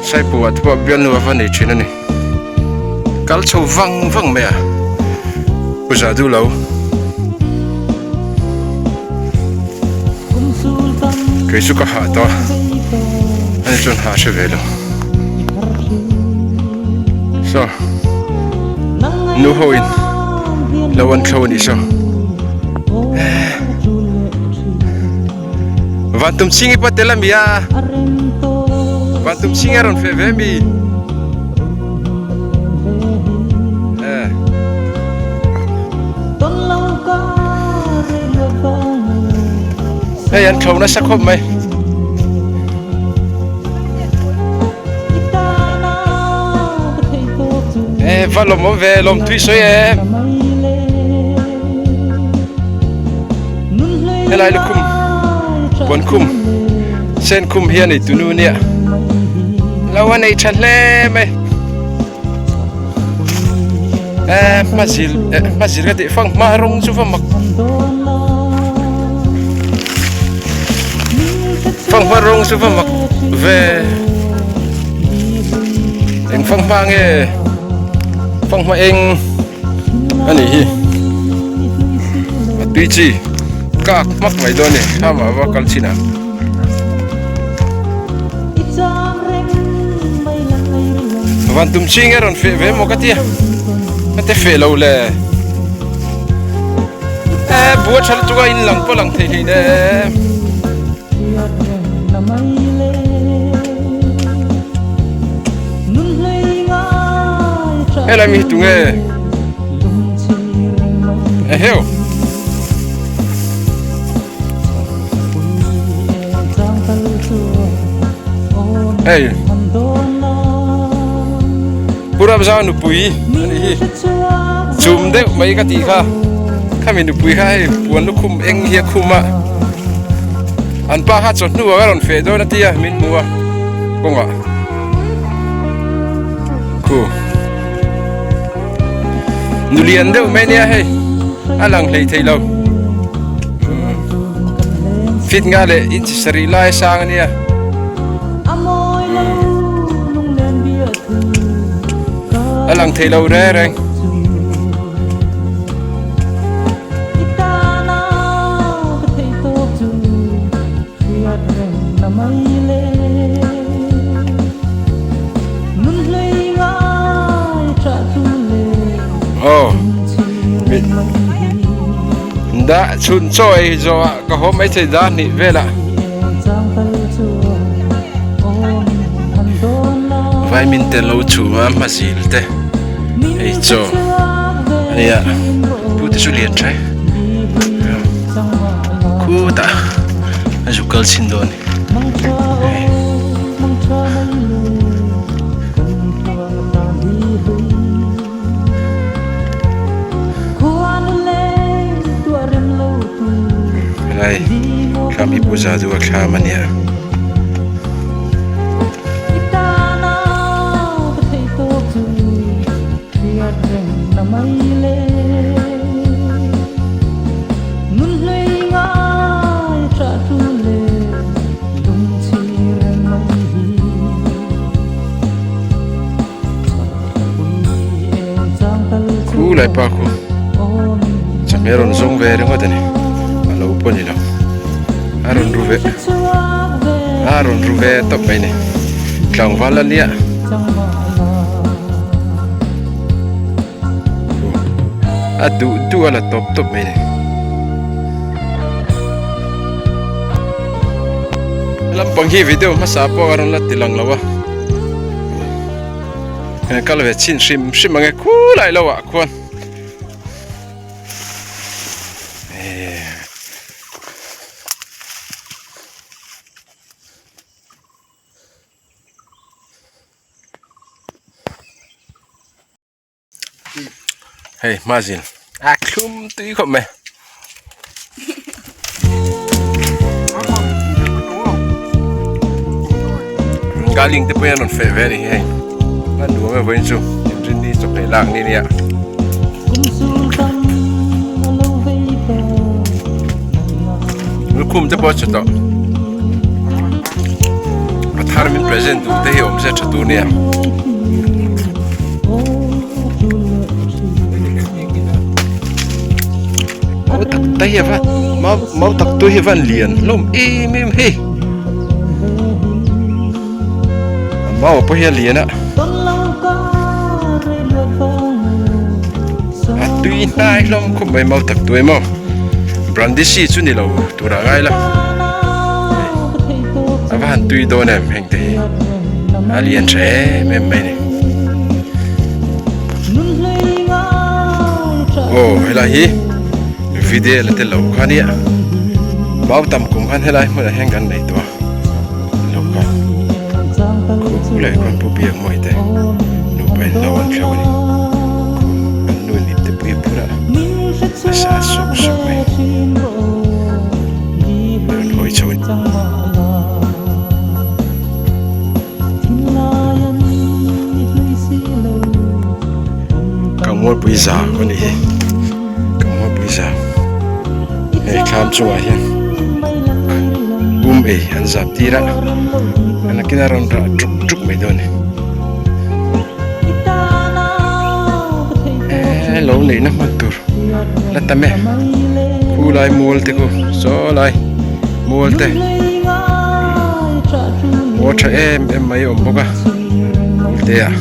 Saipu ah te pawh bialnu a va nei thin a ni. Kal chho vang vang mai a, pu za duh lo. Kei chu ka hah tawh a, ani chuan hah hre ve lo. Saw nu ho in lo an thlo a nih saw. Vantum ching i patel a mi a Vantum ching a rawn feh ve mi eh Hei an thlo nasa khawp mai Eh va lawm awm ve lawm tui sawi em Helai lukhum puan khum sen khum hi a nei tunu nia lo a nei tha hle mai eh hma zil eh hma zil ka tih fang hma rawng chu va mak fang hma rawng chu va mak ve eng fang hma nge fang hma eng. A nih hi a tui chi kak hmak mai dawn a ni thlamah va kal chin ah. Van tum ching e rawn feh ve maw ka tia ka te feh lo le e bua tha lutuk a in lang pawh lang thei hlei nem. Helai mi hi tunge eheu hei Pu Ramzau nupui ani hi chum deuh mai ka tih kha khami nupui kha hei puan lukhum eng hi a khum a an pa kha chawhnu ah a rawn feh dawn a tia min hmu a kawngah. Khu nulian deuh mai nia hei a lang hlei thei lo fit nga leh inch sarih lai sang ania a lang thei lo reng reng. Aw dah chhun chaw ei zawh ah ka haw mai thei dah hnih velah vaimin te lo chhum a hmazil te hei chaw ania pu te chu lian tha e khutah a zuk kal chhin dawn. Helai thlam hi puja chu a thlam a nia. Khu lai pa khu chawhmeh rawn zawng ve ringawt a ni a lo pawh ni lo a rawn ru ve a rawn ru ve tawp mai ni tlangval a nia. A duh duh a la tawp tawp mai ni. Lampang hi video hmasa pawh a rawn la ti lang lo a. Kan kal ve chin hrim hrim ang e khulai lo ah khuan. Hei hmazil a thlum tui khawp mai. Galing te pawh hian rawn feh ve a ni hi hei a nuam e vawiin chu inrinni chawhmeh lak ni nia. Lukhum te pawh a chhe tawh a thar. thar min present duh te hi awm se tha tur nia. Mau tak te hi a va mau mau tak tu hi a van lian hlawm em em hei. Mau pawh hi a lian a. A tui hnai hlawm khawp mai mau tak tuai maw. Brandisi chu ni lo tur ah ngai la. A va han tui dawn em heng te hi. A lian tha em em mai ni. Aw helai hi video la tel lo kha nia. Mau tam kum khan helai hmunah hian kan nei tawh a. Lo kha khu leh khuan pu biak mawi te nupa in lo an thleuh a ni khu an nu in ipte pui a phur a a sa suk suk mai a rawn hawi chho a ni. Ka mualpui zau a nih hi ka mualpui zau hei thlam chungah hian um ei an zap tir a a nakin a rawn rah tuk tuk mai dawn a ni eee lo neihna hman tur la tam e khulai mual te khu saw lai mual te. Ngaw tha em em mai a awm bawk a te ah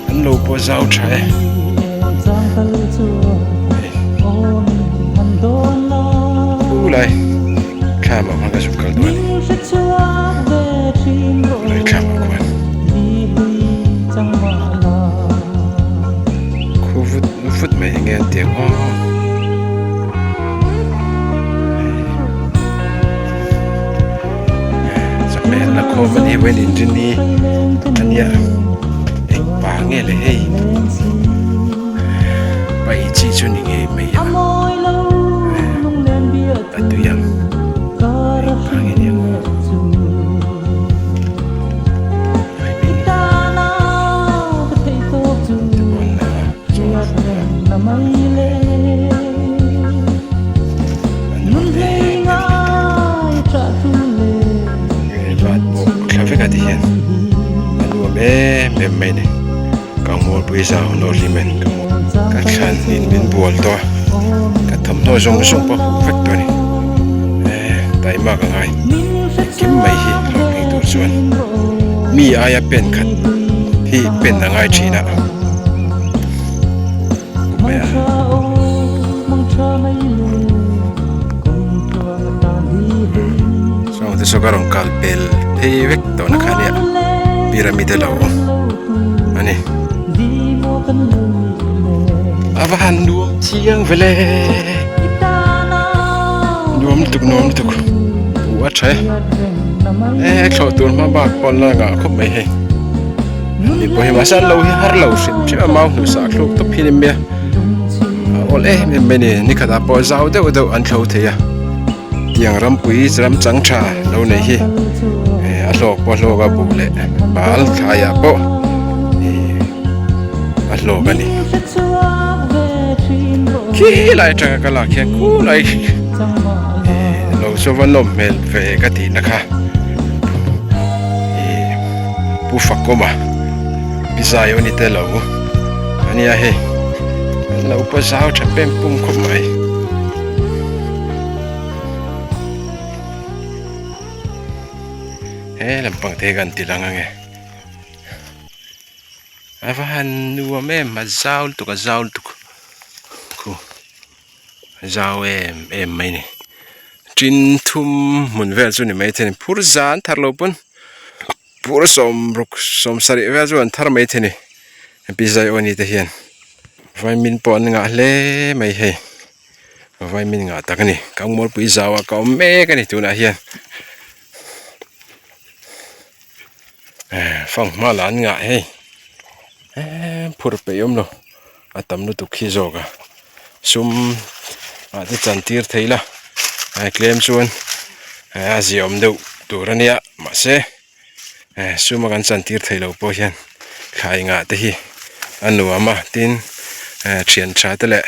an lo pawh zau tha e khulai thlam ah khuan ka zuk kal dawn a ni khulai thlam ah khuan khu vut vut mai enge an tih ang aw. Chawhmeh an la khawm a ni vawiin inrini a nia eng pa nge le hei paih chi chu ni ngei mai a a tui ang eng pa nge ni ang Thla vek a ti hian a nuam em em mai a ni ka mualpui zau nawr hlim in ka thlan in min bual tawh a ka thawmhnaw zawng zawng pawh a huh vek tawh a ni eee taimak a ngai engkim mai hi hlawh phei tur chuan mi aia pen khat hi pen a ngai thin a. Saw te saw ka rawn kal pel phei vek tawh na kha nia pyramid a lo awm a ni a va han nuam chiang vele nuam lutuk nuam lutuk buh a tha e e thlawh tur hma bak pawn la ngah khawp mai hei. Ni pawh hi mahse an lo hi har lo hrim hrim a mau hnu sah thluk tawp hi a ni mai a a awl em em mai a ni nikhat ah pawh zau deuh deuh an thlo thei a tiang rampui ram chang tha lo nei hi eh a hlawk pawh a hlawk a buh leh bal thlai ah pawh eh a hlawk a ni khi lai atanga ka lak hian khulai eh lo chu va nawm hmel ve ka tihna kha. Pu Fakawma pi zai aw ni te lo a nia hei an lo pawh zau tha pem pum khawp mai. He lampang te hi kan ti lang ange a va han nuam em a zau lutuk a zau lutuk khu. Zau em em mai ni. Tin thum hmun vel chu ni maithei a ni. Phur za an thar lo pawn phur sawm ruk sawm sarih vel chu an thar maithei a ni. Pi Zaiawni te hian vaimin pawh an ngah hle mai hei. Vaimin ngah tak a ni. Kangmawlpui zauah ka awm mek a ni tunah hian. Fanghma lah an ngah hei. Phur peih awm lo. A tam lutuk khi zawk a sum ah te chan tir thei la tlem chuan a ziah awm deuh tur a nia mahse sum a kan chan tir thei lo pawh hian thlai ngah te hi a nuam a tin thian tha te leh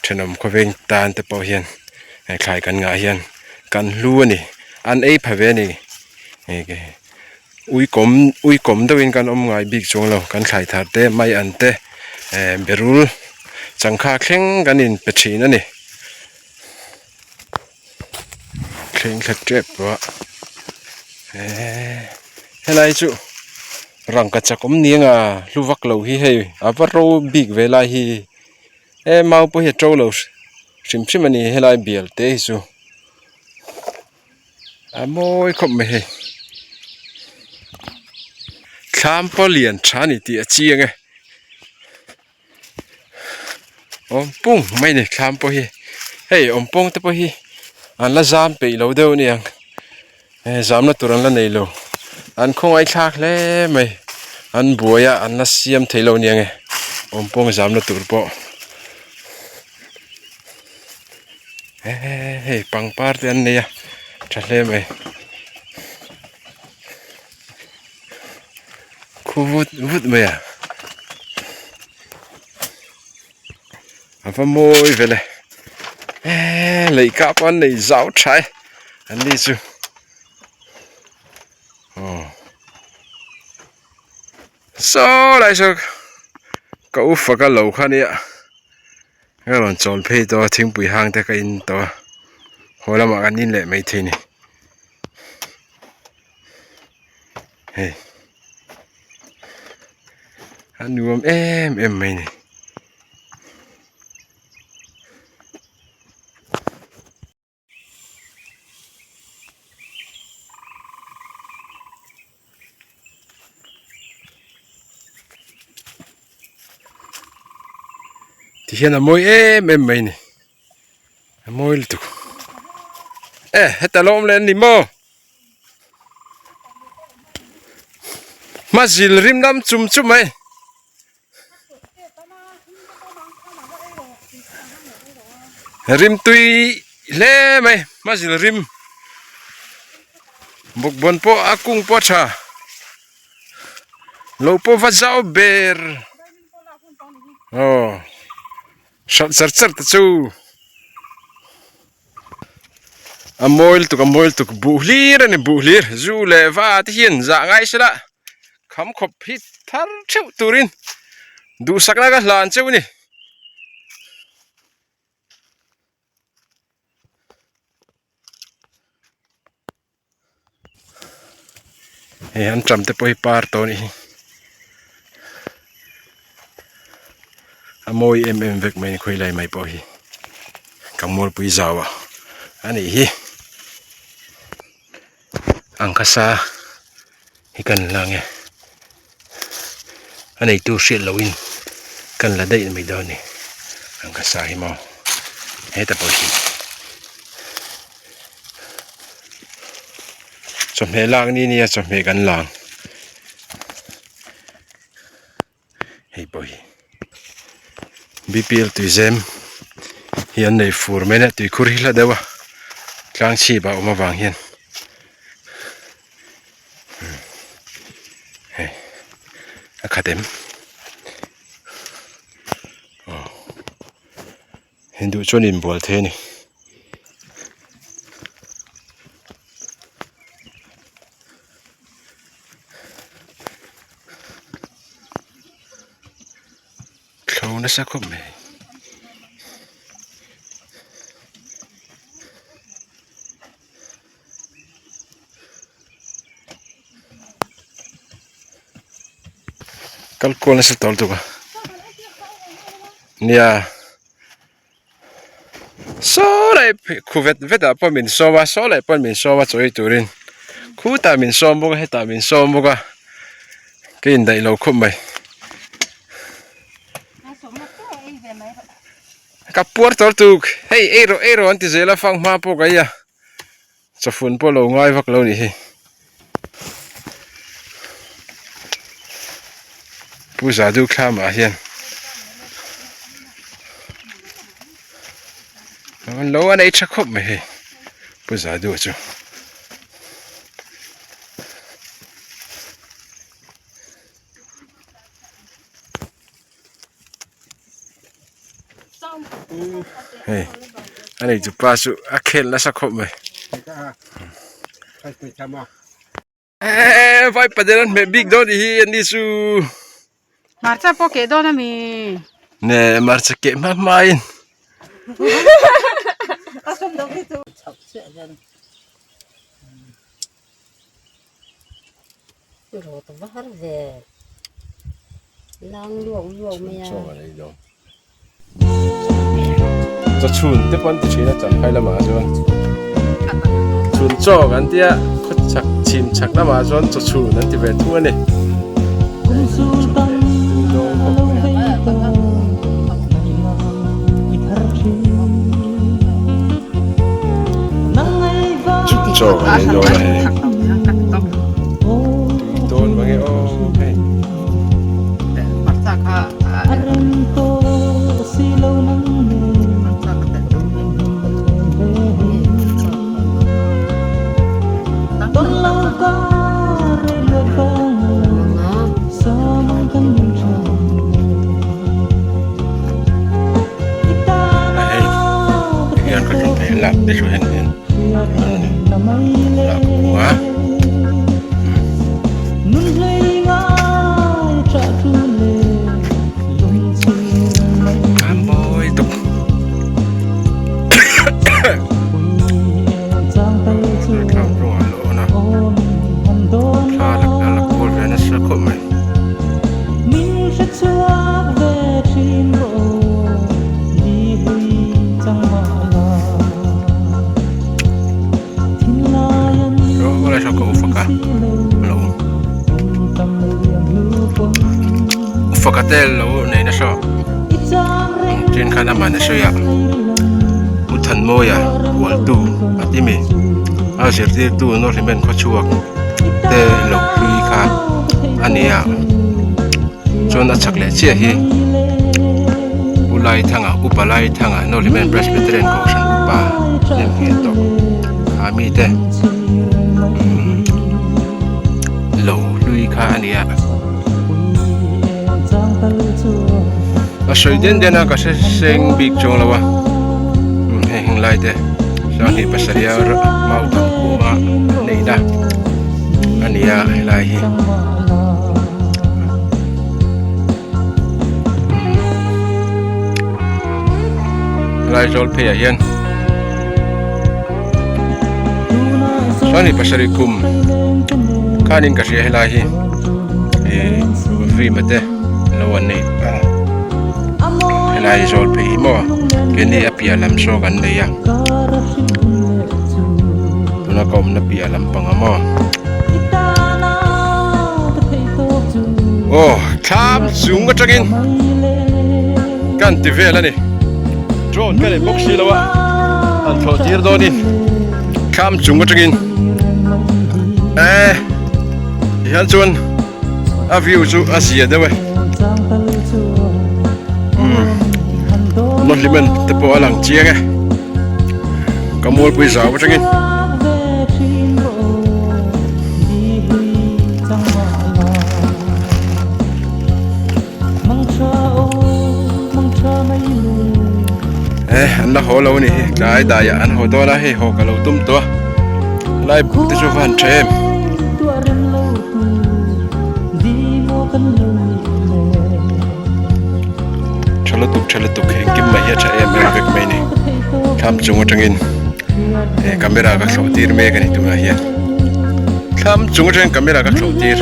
thenawm khawveng tan te pawh hian thlai kan ngah hian kan hlu a ni an ei pha ve a ni. Ui kawm ui kawm deuhin kan awm ngai bik chuang lo kan thlai thar te mai an te eh berul changkha thleng kan in pe thin a ni thleng thla tep tawh a eh helai chu rangka chak awm ni anga hlu vak lo hi hei a va ro bik ve lai hi he mau pawh hi a to lo hrim hrim a ni helai bial te hi chu. A mawi khawp mai hei thlam pawh lian tha a ni tih a chiang e awm pung mai a ni thlam pawh hi hei awm pawng te pawh hi an la zam peih lo deuh a ni ang hei zamna tur an la nei lo an khawngaih thlak hle mai an buai a an la siam thei lo a ni ang e awm pawng zamna tur pawh. Hei pangpar te an nei a tha hle mai khu vut vut mai a a va mawi vel e eee lei kah pawh an nei zau tha e an ni chu aw saw lai saw ka u faka lo kha nia. Ka rawn chawl phei tawh a thingpui hang te ka in tawh a haw lamah kan in leh maithei a ni hei a nuam em em mai a ni. Ti hian a mawi em em mai a ni a mawi lutuk e heta lo awm leh an ni maw hmazil rim lam chum chum mai. Rim tui hle mai hmazil rim bawkbawn pawh a kung pawh a tha lo pawh va zau ber aw hralh char char te chu a mawi lutuk a mawi lutuk buh hlir a ni buh hlir zu leh va te hian zah ngai se la. Kham khawp hi thar theuh turin duhsakna ka hlan cheu a ni. Hei an ṭam te pawh hi par tawh a nih hi. A mawi em em vek mai a ni khawilai mai pawh hi. Ka mualpui zau a a nih hi. Angkasa hi kan la nge a neitu hriat lohin kan la daih mai dawn a ni angkasa hi maw heta pawh hi chawhmeh lak ni nia chawhmeh kan lang hei pawh hi bpl tuizem hi an nei fur mai a tuikhur hi hla deuh a tlang chhip a awm avang hian hei a khat em aw hindu chuan inbual thei a ni. Thlo nasa khawp mai. Kal kual nasa tawh lutuk a. Nia. Saw leh khu vet vet ah pawh min sawm a saw leh pawh min sawm a chaw ei turin khutah min sawm bawk a hetah min sawm bawk a ka indaih lo khawp mai ka puar tawr tuk hei ei rawh ei rawh an ti zel a fanghma pawh ka ei a chawfun pawh lo ngai vak lo nih hi Pu Zadu thlamah hian lo a nei tha khawp mai hei Pu Zadu chu. Hei a nei tu pa chu a khel nasa khawp mai. Eee vai padel an hmeh bik dawn tih hi an ni chu. Hmarcha pawh keh dawn a mi. Ne hmarcha keh hma hma in. Chaw chhun te pawh an ti thin a Champhai lamah chuan chhun chaw kan tia khaw chhak chhim chhak lamah chuan chaw chhun an ti ve thung a ni. Chhun chaw kan ei dawn a hei tui dawn mange aw hei. Faka te lo nei nasa then khan amah a sawi a u Thanmawia hualtu a ti mi a zirtirtu Nawhlimen khawchhuak te lo hlui kha a ni a chuan a chak leh chiah hi u Laithanga upa Laithanga Nawhlimen Presbyterian Kohhran upa hnem ngheh tawh kha mite lo hlui kha a ni a. A sawi den den a ka hre seng bik chuang lo a hei heng lai te sanghnih pasarih a mau tam kuma neihna a ni a helai hi. Helai zawl phei ah hian sanghnih pasarih kum khanin ka hria helai hi ih vima te lo an nei a helai zawl phei hi maw keini a piah lam saw kan nei a tuna ka awmna piah lampang a maw. Aw thlam chung atangin kan ti vel a ni drone ka nei bawk si lo a han thlawh tir dawnin thlam chung atangin eh tihian chuan a view chu a zia deuh e umm nawhlimen te pawh a lang chiang e ka mualpui zau atangin. Eh an la haw lo a ni hi tlai daiah an haw dawn a hei haw ka lo tum tawh a helai buk te chu va han tha em. Tha lutuk tha lutuk engkim mai hi a tha em em vek mai a ni thlam chung atangin eh camera ka thlawh tir mek a ni tunah hian thlam chung atangin camera ka thlawh tir.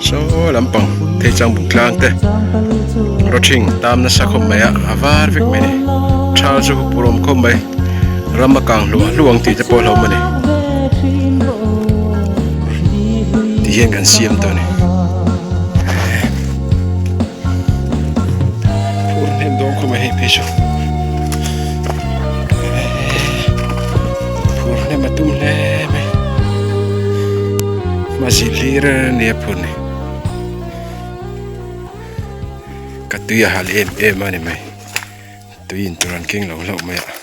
Saw lampang thei chang buk tlang te rawthing tam nasa khawp mai a a var vek mai a ni thal chu huphurh awm khawp mai ram a kang hluah hluah ang tih te pawh a hlauhawm a ni ti hian kan siam tawh a ni. Phur hnem dawn khawp mai hei phei chu phur hnem a tum hle mai hma zil hlir a nia phur ni ka tui a hal em em a ni mai tui in tur an keng lo hlauh mai a.